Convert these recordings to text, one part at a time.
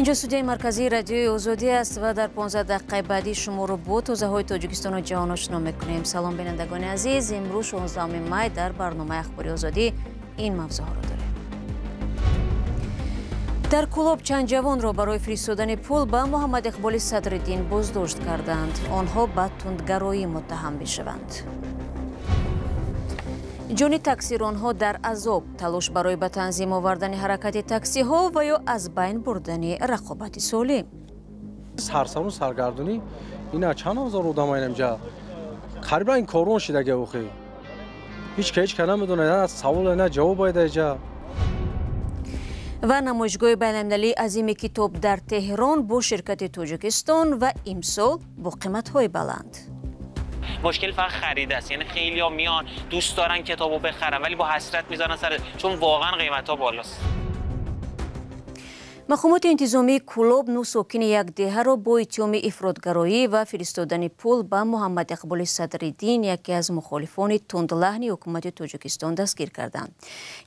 Инҷо студияи марказии радиои Озодӣ аст ва дар 15 дақиқаи баъдӣ шуморо бо тозаҳои Тоҷикистону ҷаҳон ошно мекунем. Салом бинандагони азиз, имрӯз 16 май дар барномаи Ахбори Озодӣ ин мавзӯъҳоро дорем. Дар Кӯлоб чанд ҷавонро барои фиристодани пул ба Муҳаммад Иқболи Садриддин боздошт карданд. Онҳо ба тундгароӣ муттаҳам мешаванд. Ҷони таксиронҳо дар азоб, талош барои ба танзим овардани ҳаракати таксиҳо ва ё аз байн бурдани рақобати солим. Сарсару саргардонӣ ина чанд ҳазор одам инҷа қариб ин корон шидаги охи. Ҳеҷ ка ҳеҷ ка намедонад, на савол на ҷавоб бояд инҷа. Ва намоишгоҳи байналмилалии азими китоб дар Теҳрон бо ширкати Тоҷикистон ва имсол бо қиматҳои баланд. مشکل فقط خرید است، یعنی خیلی‌ها میان دوست دارن کتابو بخرن ولی با حسرت میذارن سر، چون واقعا قیمت‌ها بالاست. Мақомоти интизомии Кӯлоб нӯ сокини як деҳаро бо иттиҳоми ифротгароӣ ва фиристодани пул ба Муҳаммад Иқболи Садриддин, яке аз мухолифони тундлаҳни ҳукумати Тоҷикистон, дастгир карданд.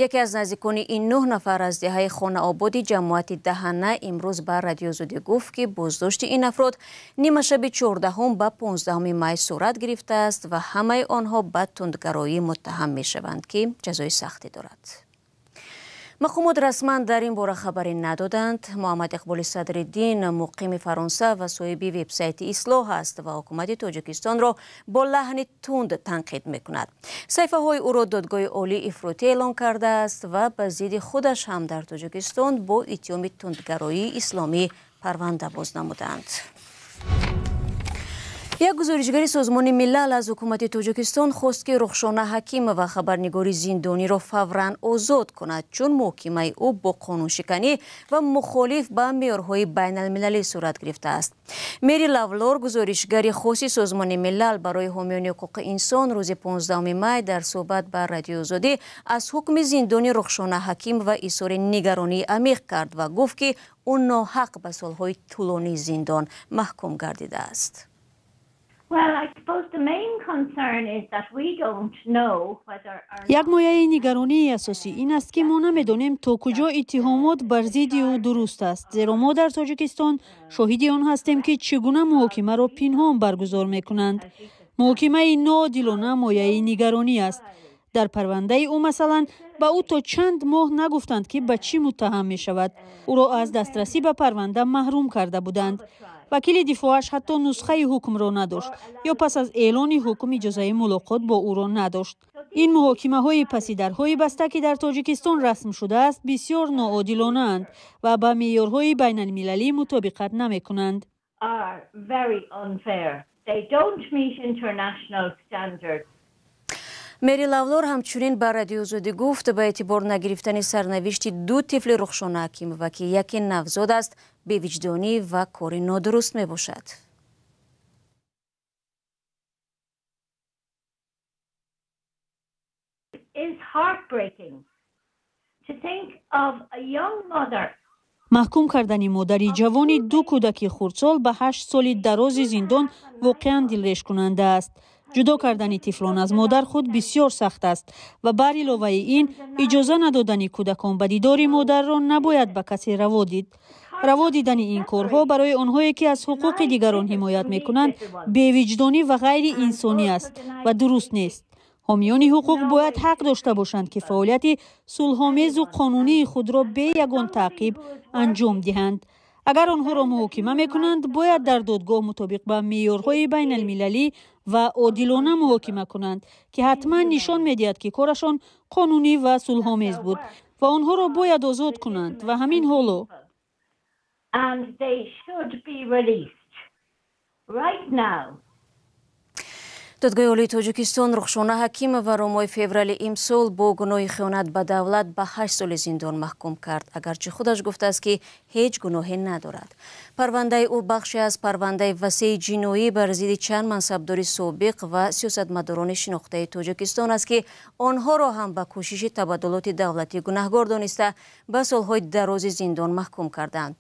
Яке аз наздикони ин 9 нафар аз деҳаи Хонаободи ҷамоати Даҳана имрӯз ба Радиои Озодӣ гуфт, ки боздошти ин афрод нимашаби 14 ба 15 май сурат гирифтааст ва ҳамаи онҳо ба тундгароӣ муттаҳам мешаванд, ки ҷазои сахтӣ дорад. Мақомот расман дар ин бора хабаре надоданд. Муҳаммад Иқболи Садриддин муқими Фаронса ва соҳиби вебсайти Ислоҳ аст ва ҳукумати Тоҷикистонро бо лаҳни тунд танқид мекунад. Саҳифаҳои ӯро додгоҳи олӣ ифротӣ эълон кардааст ва ба зидди худаш ҳам дар Тоҷикистон бо иттиҳоми тундгароии исломӣ парванда боз намуданд. Як гузоришгари Созмони Милал аз ҳукумати Тоҷикистон хост, ки Рухшона Ҳакимова, хабарнигори зиндониро фавран озод кунад, чун муҳокимаи ӯ бо қонуншиканӣ ва мухолиф ба меъёрҳои байналмилалӣ сурат гирифтааст. Мери Лавлор, гузоришгари хоси Созмони Милал барои ҳомиёни ҳуқуқи инсон, рӯзи 15 май дар суҳбат ба Радиои Озодӣ аз ҳукми зиндони Рухшона Ҳакимова изҳори нигаронии амиқ кард ва гуфт, ки ӯ ноҳақ ба солҳои тӯлонии зиндон маҳкум гардидааст. Як мояи нигаронии асосӣ ин аст, ки мо намедонем то куҷо иттиҳомот бар зидди ӯ дуруст аст, зеро мо дар Тоҷикистон шоҳиди он ҳастем, ки чӣ гуна муҳокимаро пинҳон баргузор мекунанд. Муҳокимаи ноодилона мояи нигаронӣ аст. Дар парвандаи ӯ масалан ба ӯ то чанд моҳ нагуфтанд, ки ба чӣ муттаҳам мешавад. Ӯро аз дастрасӣ ба парванда маҳрум карда буданд. Вакили дифоаш ҳатто нусхаи ҳукмро надошт ё пас аз эълони ҳукм иҷозаи мулоқот бо ӯро надошт. Ин муҳокимаҳои паси дарҳои баста, ки дар Тоҷикистон расм шудааст, бисёр ноодилонаанд ва ба меъёрҳои байналмилалӣ мутобиқат намекунанд. Мери Лавлор ҳамчунин ба Радиои Озодӣ гуфт, ба эътибор нагирифтани сарнавишти ду тифли Рухшона Ҳакимова, ки яке навзод аст, бевиҷдонӣ ва кори нодуруст мебошад. Маҳкум кардани модари ҷавони ду кӯдаки хурдсол ба 8 соли дарози зиндон воқеан дилрешкунанда аст. Ҷудо кардани тифлон аз модар худ бисёр сахт аст ва бар иловаи ин иҷоза надодани кӯдакон ба дидори модарро набояд ба касе раво дид. Раво дидани ин корҳо барои онҳое, ки аз ҳуқуқи дигарон ҳимоят мекунанд, бевиҷдонӣ ва ғайриинсонӣ аст ва дуруст нест. Ҳомиёни ҳуқуқ бояд ҳақ дошта бошанд, ки фаъолияти сулҳомезу қонунии худро бе ягон таъқиб анҷом диҳанд. Агар онҳоро муҳокима мекунанд, бояд дар додгоҳ мутобиқ ба меъёрҳои байналмилалӣ ва одилона муҳокима кунанд, ки ҳатман нишон медиҳад, ки корашон қонунӣ ва сулҳомез буд ва онҳоро бояд озод кунанд ва ҳамин ҳоло. Додгоҳи олии Тоҷикистон Рухшона Ҳакимоваро моҳи феврали имсол бо гуноҳи хиёнат ба давлат ба 8 соли зиндон маҳкум кард, агарчи худаш гуфтааст, ки ҳеҷ гуноҳе надорад. Парвандаи ӯ бахше аз парвандаи васеи ҷиноӣ бар зидди чанд мансабдори собиқ ва сиёсатмадорони шинохтаи Тоҷикистон аст, ки онҳоро ҳам ба кӯшиши табаддулоти давлатӣ гунаҳгор дониста ба солҳои дарози зиндон маҳкум карданд.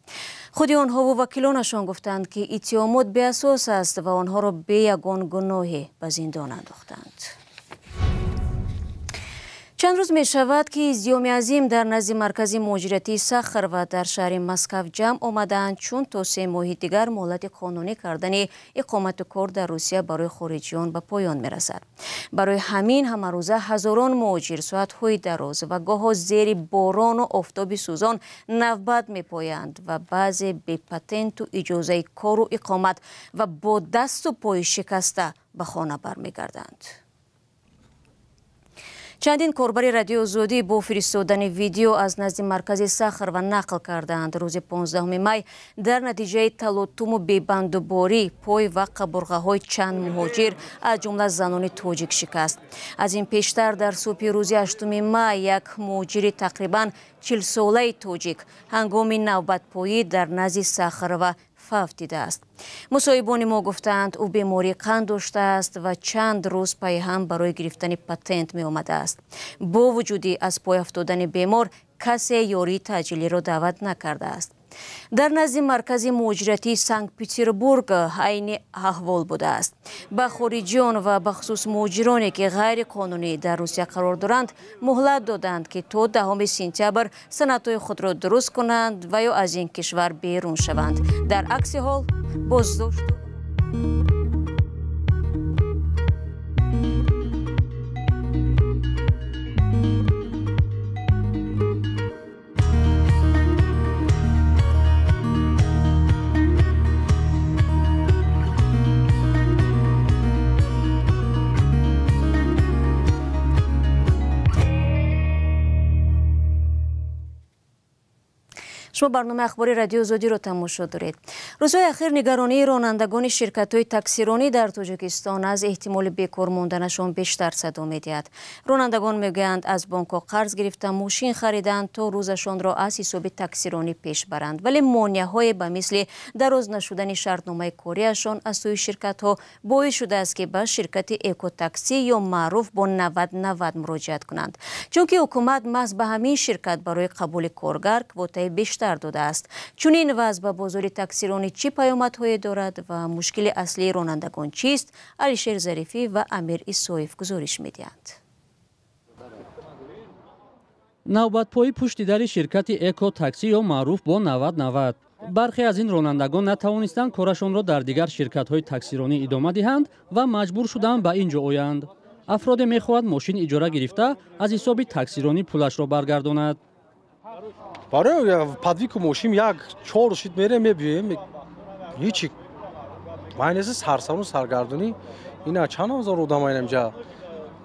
Худи онҳову вакилонашон гуфтанд, ки иттиҳомот беасос аст ва онҳоро бе ягон гуноҳе ба зиндон андохтанд. Чанд рӯз мешавад, ки издиҳоми азим дар назди маркази муҳоҷиратии Сахарова дар шаҳри Москав ҷамъ омадаанд, чун то 3 моҳи дигар муҳлати қонунӣ кардани иқомату кор дар Русия барои хориҷиён ба поён мерасад. Барои ҳамин ҳамарӯза ҳазорон муҳоҷир соатҳои дароз ва гоҳо зери борону офтоби сӯзон навбат мепоянд ва баъзе бепатенту иҷозаи кору иқомат ва бо дасту пои шикаста ба хона бармегарданд. Чандин корбари Радиои Озодӣ бо фиристодани видео аз назди маркази Сахарова нақл кардаанд. Рӯзи 15 май дар натиҷаи талотуму бебандуборӣ пой ва қабурғаҳои чанд муҳоҷир, аз ҷумла занони тоҷик, шикаст. Аз ин пештар дар субҳи рӯзи 8 май як муҳоҷири тақрибан 40-солаи тоҷик ҳангоми навбатпоӣ дар назди Сахарова фавтидааст. Мусоҳибони мо гуфтаанд, ӯ бемории қанд доштааст ва чанд рӯз пайи ҳам барои гирифтани патент меомадааст. Бо вуҷуди аз пой афтодани бемор касе ёрии таъҷилиро даъват накардааст. Дар назди маркази муҳоҷиратии Санкт-Петербург айни аҳвол будааст. Ба хориҷиён ва бахусус муҳоҷироне, ки ғайриқонунӣ дар Русия қарор доранд, муҳлат доданд, ки то 10 сентябр санадҳои худро дуруст кунанд ва ё аз ин кишвар берун шаванд. Дар акси ҳол боздошту Шумо барномаи ахбори Радиои Озодиро тамошо доред. Рӯзҳои ахир нигаронии ронандагони ширкатҳои таксиронӣ дар Тоҷикистон аз эҳтимоли бекор монданашон бештар садо медиҳад. Ронандагон мегӯянд, аз бонкҳо қарз гирифта мошин хариданд, то рӯзашонро аз ҳисоби таксиронӣ пеш баранд. Вале монеаҳое ба мисли дароз нашудани шартномаи кориашон аз сӯи ширкатҳо боис шудааст, ки ба ширкати Экотаксӣ ё маъруф бо 90-90 муроҷиат кунанд. Чунки ҳукумат маҳз ба ҳамин ширкат барои қабули коргар квотаи бештар додааст. Чунин вазъ ба бозори таксиронӣ чӣ паёмадҳое дорад ва мушкили аслии ронандагон чист? Алишер Зарифӣ ва Амир Исоев гузориш медиҳанд. Навбатпоӣ пушти дари ширкати Экотаксӣ ё маъруф бо 90-90. Бархе аз ин ронандагон натавонистанд корашонро дар дигар ширкатҳои таксиронӣ идома диҳанд ва маҷбур шуданд ба ин ҷо оянд. Афроде мехоҳад мошин иҷора гирифта аз ҳисоби таксиронӣ пулашро баргардонад. Барои подвику мошин як чор шид мерем, мебиёем, ҳичи майнеси сарсару саргардонӣ. Ина чанд ҳазор одам инамҷа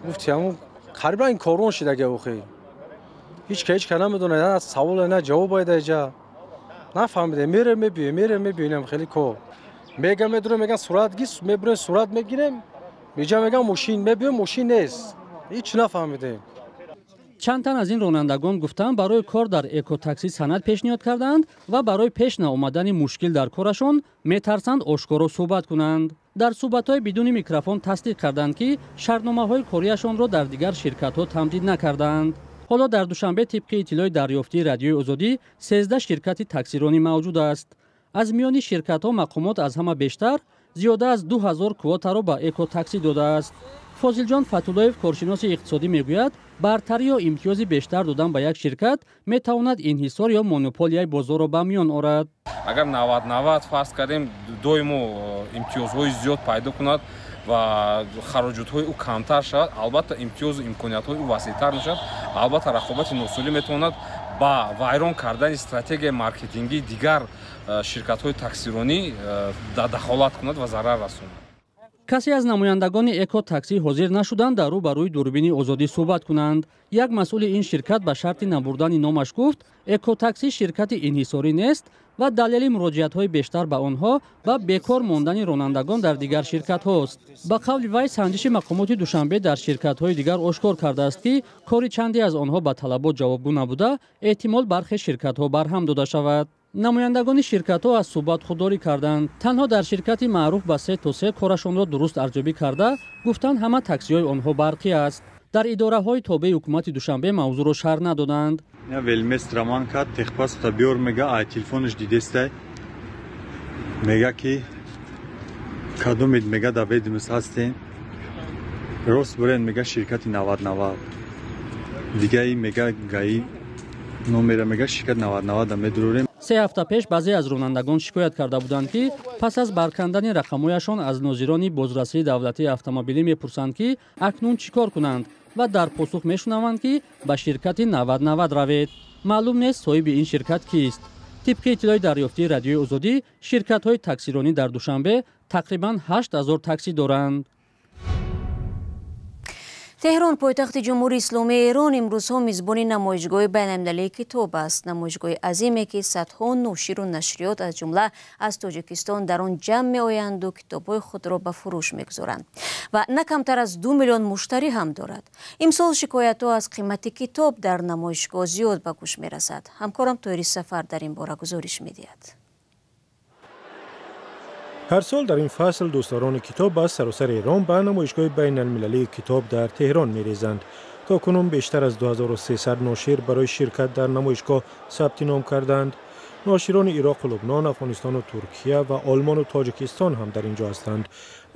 гуфти ҳамун қариб ин корон шидаге охи. Ҳеч ка ҳеч ка намедонад, на саволе, на ҷавобе дар иҷа. Нафаҳмидем, мерем, мебиёем, мерем, мебиёем, хеле кор. Мегам, медурем, меган сурат гис, мебурем, сурат мегирем. Иҷа меган мошин, мебиёем, мошин нест. Ҳеч нафаҳмидем. Чанд тан аз ин ронандагон гуфтанд, барои кор дар Экотаксӣ санад пешниҳод карданд ва барои пеш наомадани мушкил дар корашон метарсанд ошкоро суҳбат кунанд. Дар суҳбатҳои бидуни микрофон тасдиқ карданд, ки шартномаҳои кориашонро дар дигар ширкатҳо тамдид накардаанд. Ҳоло дар Душанбе тибқи иттилои дарёфтии Радиои Озодӣ 13 ширкати таксиронӣ мавҷуд аст. Аз миёни ширкатҳо мақомот аз ҳама бештар зиёда аз 2000 квотаро ба Экотаксӣ додааст. Фозилҷон Фатуллоев, коршиноси иқтисодӣ, мегӯяд, бартарӣ ё имтиёзи бештар додан ба як ширкат метавонад инҳисор ё монополияи бозорро ба миён орад. Агар 90-90 фарз кардем, доимо имтиёзҳои зиёд пайдо кунад ва хароҷотҳои ӯ камтар шавад, албатта имтиёзу имкониятҳои ӯ васеътар мешавад. Албатта рақобати носолим метавонад ба вайрон кардани стратегияи маркетингии дигар ширкатҳои таксиронӣ дахолат кунад ва зарар расонад. Касе аз намояндагони Экотаксӣ ҳозир нашуданд дар рӯ ба рӯи дурбини Озодӣ суҳбат кунанд. Як масъули ин ширкат ба шарти набурдани номаш гуфт, Экотаксӣ ширкати инҳисорӣ нест ва далели муроҷиатҳои бештар ба онҳо ва бекор мондани ронандагон дар дигар ширкатҳост. Ба қавли вай, санҷиши мақомоти Душанбе дар ширкатҳои дигар ошкор кардааст, ки кори чанде аз онҳо ба талабот ҷавобгӯ набуда, эҳтимол бархе ширкатҳо барҳам дода шавад. Намояндагони ширкатҳо аз суҳбат худдорӣ карданд. Танҳо дар ширкати маъруф ба 3 то 3 корашонро дуруст арзёбӣ карда, гуфтанд ҳама таксиҳои онҳо барқӣ аст. Дар идораҳои тобеи ҳукумати Душанбе мавзӯъро шарҳ надоданд. Велмест роман кард, техпаспорта биёр мега, ай телефонаш дидестай. Мега ки кадомед мега да ведомост ҳастен. Рост бурен мега ширкати 90-90. Дига и мега ГАИ номера мега ширкат 90-90 медурорем. 3 ҳафта пеш баъзе аз ронандагон шикоят карда буданд, ки пас аз баркандани рақамҳояшон аз нозирони бозрасии давлатии автомобилӣ мепурсанд, ки акнун чӣ кор кунанд ва дар посух мешунаванд, ки ба ширкати 90-90 равед. Маълум нест соҳиби ин ширкат кист. Тибқи иттилои дарёфтии Радиои Озодӣ, ширкатҳои таксиронӣ дар Душанбе тақрибан 8000 таксӣ доранд. Теҳрон, пойтахти Ҷумҳурии Исломии Эрон, имрӯзҳо мизбони намоишгоҳи байналмилалии китоб аст. Намоишгоҳи азиме, ки садҳо ноширу нашриёт аз ҷумла аз Тоҷикистон дар он ҷамъ меоянду китобҳои худро ба фурӯш мегузоранд ва на камтар аз 2 миллион муштарӣ ҳам дорад. Имсол шикоятҳо аз қимати китоб дар намоишгоҳ зиёд ба гӯш мерасад. Ҳамкорам Тоҳири Сафар дар ин бора гузориш медиҳад. Ҳар сол дар ин фасл дӯстдорони китоб аз саросари Эрон ба намоишгоҳи байналмилалии китоб дар Теҳрон мерезанд. То кунун бештар аз 2300 ношир барои ширкат дар намоишгоҳ сабти ном карданд. Ноширони Ироқу Лубнон, Афғонистону Туркия ва Олмону Тоҷикистон ҳам дар ин ҷо ҳастанд.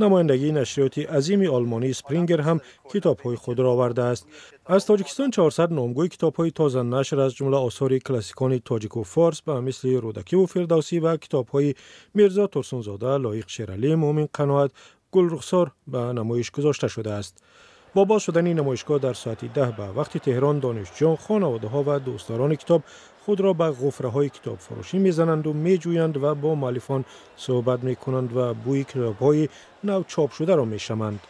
Намояндагии нашриёти азими олмонии Спрингер ҳам китобҳои худро овардааст. Аз Тоҷикистон 400 номгӯи китобҳои тозанашр аз ҷумла осори классикони тоҷику форс ба мисли Рӯдакиву Фирдавсӣ ва китобҳои Мирзо Турсунзода, Лоиқ Шералӣ, Муъмин Қаноат, Гулрухсор ба намоиш гузошта шудааст. Бо боз шудани намоишгоҳ дар соати 10 ба вақти Теҳрон, донишҷӯён, хонаводаҳо ва дӯстдорони китоб худро ба ғуфраҳои китобфурӯшӣ мезананду меҷӯянд ва бо муаллифон суҳбат мекунанд ва бӯи китобҳои нав чопшударо мешаманд.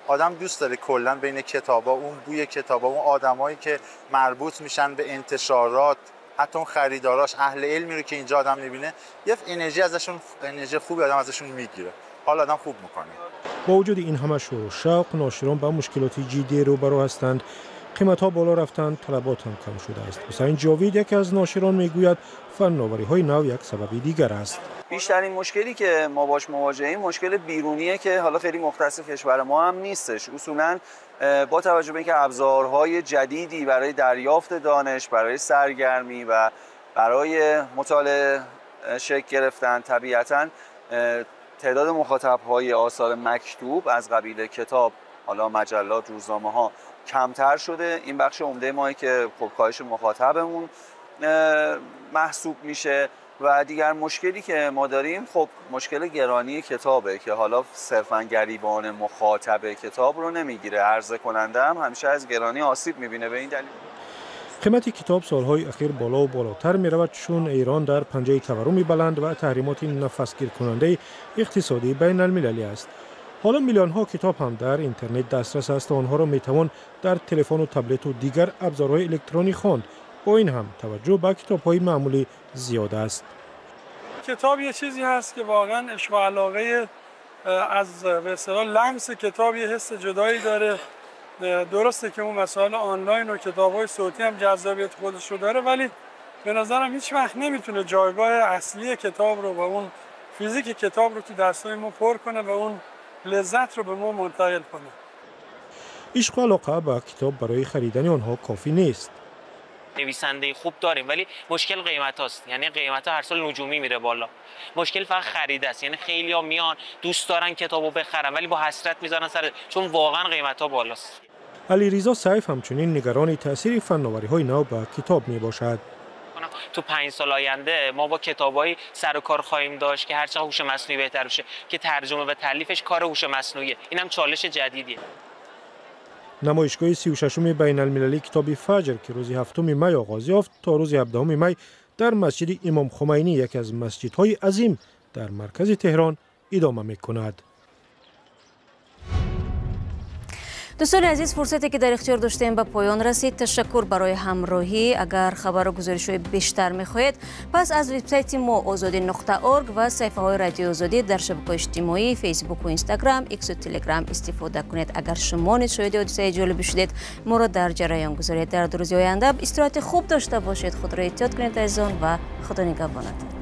آدم دوست داره کلا بین کتابا، اون بوی کتابا، اون آدمایی که مربوط میشن به انتشارات، حتی اون خریداراش، اهل علمی رو که اینجا آدم میبینه، یه انرژی ازشون، انرژی خوبی آدم ازشون میگیره. حال آدم خوب میکنه. با وجود این همه شور و شوق، ناشران با مشکلات جدی روبرو هستند. قیمت‌ها بالا رفتند، طلبات هم کم شده است. حسین جاوید یکی از ناشران میگوید فناوری‌های نو یک سبب دیگر است. بیشترین مشکلی که ما باش مواجهیم مشکل بیرونیه که حالا خیلی مختص کشور ما هم نیستش. اصولاً با توجه به اینکه ابزارهای جدیدی برای دریافت دانش، برای سرگرمی و برای مطالعه شکل گرفتن، طبیعتاً تعداد مخاطب‌های آثار مکتوب از قبیل کتاب، حالا مجلات، روزنامه‌ها کمتر شده. این بخش عمده مایی که خب کاهش مخاطبمون محسوب میشه. و دیگر مشکلی که ما داریم خب مشکل گرانی کتابه که حالا صرفاً گریبان مخاطب کتاب رو نمیگیره، عرضه کننده هم همیشه از گرانی آسیب میبینه. به این دلیل قیمت کتاب سالهای اخیر بالا و بالاتر می رود، چون ایران در پنجه تورم بلند و تحریمات نفسگیر کننده اقتصادی بین المللی است. حالا میلیون ها کتاب هم در اینترنت دسترس است و آنها را می توان در تلفن و تبلت و دیگر ابزارهای الکترونی خواند. با این هم توجه به کتاب‌های معمولی زیاد است. کتاب یه چیزی هست که واقعا عشق و علاقه از به اصطلاح لمس کتاب یه حس جدایی داره. درسته که اون مسائل آنلاین و کتاب‌های صوتی هم جذابیت خودش رو داره، ولی به نظرم هیچ وقت نمیتونه جایگاه اصلی کتاب رو و اون فیزیک کتاب رو تو دستای ما پر کنه و اون لذت رو به ما منتقل کنه. عشق و علاقه به کتاب برای خریدن آنها کافی نیست. نویسنده خوب داریم ولی مشکل قیمت هاست، یعنی قیمت ها هر سال نجومی میره بالا. مشکل فقط خرید است، یعنی خیلی ها میان دوست دارن کتابو بخرن ولی با حسرت میذارن سر، چون واقعا قیمت ها بالاست. علیرضا سیف همچنین نگران تاثیر فناوری های نو به کتاب می باشد. تو 5 سال آینده ما با کتابایی سر و کار خواهیم داشت که هرچه هوش مصنوعی بهتر بشه، که ترجمه و تالیفش کار هوش مصنوعیه. اینم چالش جدیدیه. намоишгоҳи 36-уми байналмилалии китоби Фаҷр, ки рӯзи 7 май оғоз ёфт, то рӯзи 17 май дар масҷиди Имом Хумайнӣ, яке аз масҷидҳои азим дар маркази Теҳрон, идома мекунад. Дӯстони азиз, фурсате ки дар ихтиёр доштем ба поён расид. Ташаккур барои ҳамроҳӣ. Агар хабару гузоришҳои бештар мехоҳед, пас аз вебсайти мо ozodi.org ва саҳифаҳои Радиои Озодӣ дар шабакаҳои иҷтимоӣ Фейсбуку Инстаграм, Иксу Телеграм истифода кунед. Агар шумо низ шоҳиди ҳодисаи ҷолибе шудед, моро дар ҷараён гузоред. Дар 2 рӯзи оянда истироҳати хуб дошта бошед. Худро эҳтиёт кунед азизон ва Худо нигаҳбонатон.